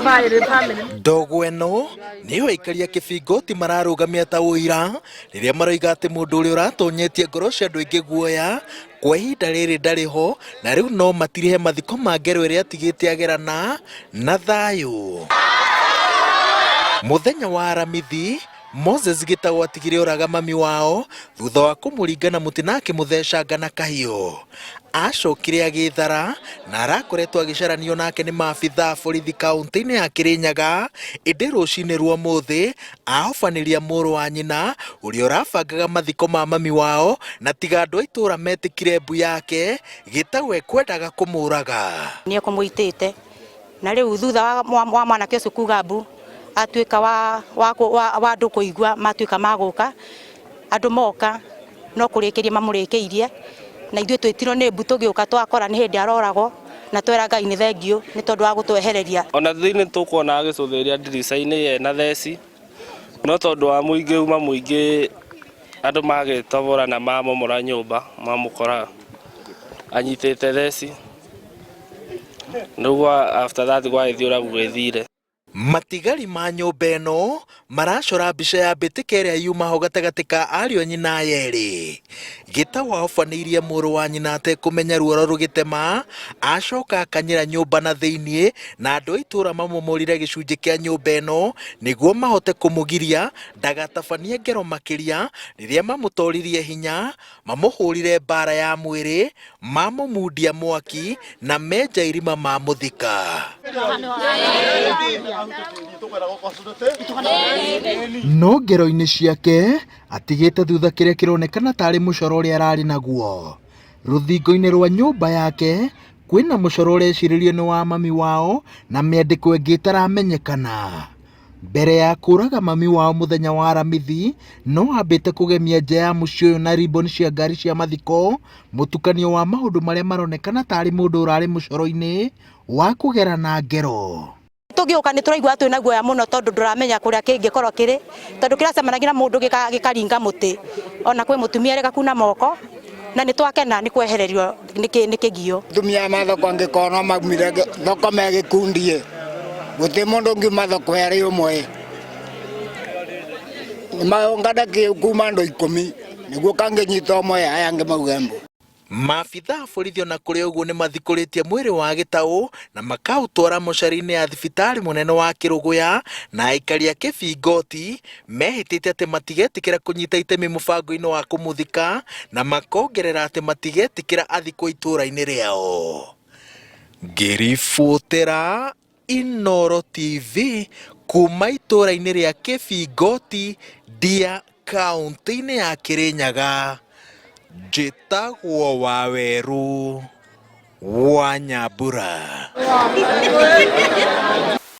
Ndogo ĩno nĩyo aikari a Kĩbingoti mararũgamia ta ũira rĩrĩa maroiga atĩ mũndũ ũrĩa ũratonyetie ngoro cia andũ aingĩ guoya kwa ihinda rĩrĩ ndarĩ ho na rĩu no matirihe mathiko ma ngero ĩrĩa atigĩte agerana na thayũ. Mũthenya wa Aramithi, Moses Gĩtaũ atigire oraga mami wao thutha wa kũmũringa na mũtĩ na akĩmũthecanga na kahiũ. Acokire agĩthara na arakoretwo agĩcaranio nake nĩ maabithaa a borithi kaũntĩ-inĩ ya Kĩrĩnyaga, ĩndĩ rũcinĩ rwa ũmũthĩ ahobanĩria mũrũ wa nyina ũrĩa ũrabangaga mathiko ma mami wao na tiga andũ a itũũra metĩkire mbu yake Gĩtaũ ekwendaga kũmũraga. Nĩ ekũmũitĩte na rĩu thutha wa, wa mwanake ũcio kuga mbu atuĩka wa, wa, wa, wa andũ kũigua matuĩka magũka andũ moka no kũrĩkĩria mamũrĩkĩirie na ithuĩ twĩtirwo nĩ mbu tũgĩũka twakora nĩ hĩndĩ aroragwo na twera Ngai nĩ thengiũ nĩ tondũ wa gũtwehereria. Ona thutha-inĩ tũkuona agĩcũthĩrĩria ndirica-inĩ ena theci no tondũ wa mũingĩ uma mũingĩ andũ magĩtobora na mamomora nyũmba mamũkora anyitĩte theci nĩguo after that gwagĩthiĩ ũrĩa gũgĩthire. Matigari ma nyũmba ĩno maracora mbica ya mbĩtĩka ĩrĩa yuma ho gatagatĩ ka ariũ a nyina aya erĩ. Gĩtaũ ahobanĩirie mũrũ wa nyina atekũmenya ruoro rũgĩtema, acoka akanyĩra nyũmba na thĩiniĩ na andũ a itũũra mamomorire gĩcunjĩ kĩa nyũmba ĩno nĩguo mahote kũmũgiria ndagatabanie ngero makĩria rĩrĩa mamũtoririe hinya, mamũhũrire mbara ya mwĩrĩ, mamũmundia mwaki na menja irima mamũthika. No ngero-inĩ ciake atigĩte thutha kĩrĩa kĩronekana tarĩ mũcoro ũrĩa ararĩ naguo. Rũthingo-inĩ rwa nyũmba yake kwĩna mũcoro ũrecirĩrio nĩ wa mami wao na mĩandĩko ĩngĩ ĩtaramenyekana. Mbere ya kũraga mami wao mũthenya wa Aramithi, no ambĩte kũgemia nja ya mũciĩ ũyũ na ribbon cia ngari cia mathiko, mũtukanio wa maũndũ marĩa maronekana tarĩ mũndũ ũrarĩ mũcoro-inĩ wa kũgerana ngero. Tũgĩũka nĩ tũraigua twĩna guoya mũno tondũ ndũramenya kũrĩa kĩngĩkorwo kĩrĩ, tondũ kĩracemanagia na mũndũ gĩkaringa mũtĩ, ona kwĩ mũtumia gĩgakuna moko, na nĩ twakena nĩ kwehererio nĩ kĩgio. Atumia a mathoko angĩkorwo no maumire thoko me gĩkundi ĩ, gũtirĩ mũndũ ũngiuma thoko arĩ ũmwe. Nĩ maũngane kuma andũ ikũmi nĩguo kangĩnyita ũmwe aya angĩ mauge mbu. Maabitha a borithi ona kũrĩ ũguo nĩ mathikũrĩtie mwĩrĩ wa Gĩtaũ na makaũtwara mocarĩ-inĩ ya thibitarĩ mũnene wa Kĩrũgũya na aikari a Kĩbingoti mehĩtĩte atĩ matigetĩkĩra kũnyita itemi mũbango-inĩ wa kũmũthika na makongerera atĩ matigetĩkĩra athikwo itũũra-inĩ rĩao. Ngĩribotera Inooro TV kuma itũũra-inĩ rĩa Kĩbingoti, Ndia, kaũntĩ-inĩ ya Kĩrĩnyaga, njĩtagwo Wawerũ wa Nyambura.